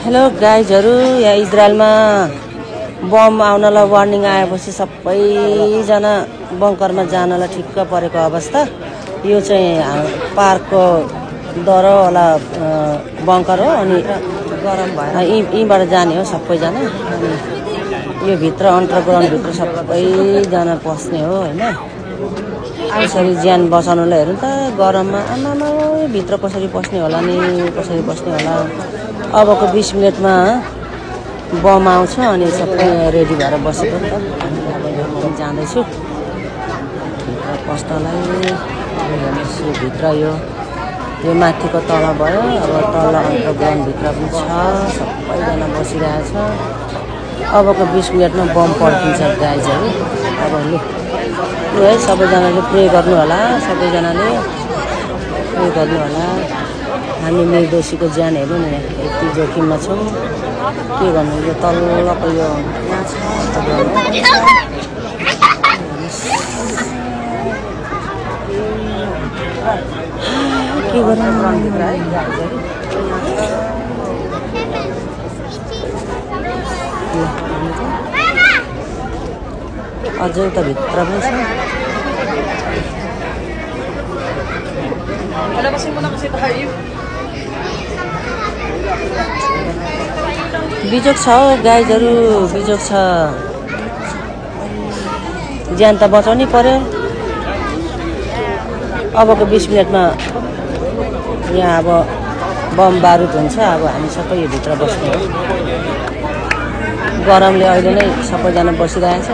Hello गाइजहरु, यहाँ इजरायलमा bomb आउनलाई warning आएपछि सबैजना बङ्करमा जानलाई ठिक्क परेको अवस्था। यो चाहिँ पार्कको दरवाला बङ्कर हो अनि गरम भएर यहीँबाट जाने हो सबैजना। अनि यो भित्र अन्डरग्राउन्ड भित्र सबैजना पस्ने हो हैन। यसरी ज्यान बचाउनलाई हेर्नु त गरममा आमामा भित्र कसरी पस्ने होला नि, कसरी बस्ने होला। अबको 20 मिनेटमा बम आउँछ अनि सबै रेडी भएर बसेको नि त। अब जाँदैछु भित्र पस्नलाई। हेर्नुहोस् यो भित्र यो माथिको तल भयो। अब तल अन्डरग्राउन्ड भित्र पनि छ, सबैजना बसिरहेछ। अबको 20 मिनेटमा बम पड्किन्छ गाइजहरु। अब लु है सबैजनाले प्रे गर्नु होला, सबैजनाले प्रे गर्नु होला। हामी निर्दोषीको ज्यान हेर्नु नि, यति जोखिममा छौँ। के गर्नु, यो तल्लोको यो के गर्नु अझै त भित्र पनि छ। बिजोक छ गाइजहरु, बिजोक छ। ज्यान त बचाउनै पर्यो। अबको 20 मिनेटमा यहाँ अब बम बारुद हुन्छ। अब हामी सबै यो भित्र बस्ने हो। गरमले अहिले नै सबैजना बसिरहेछ।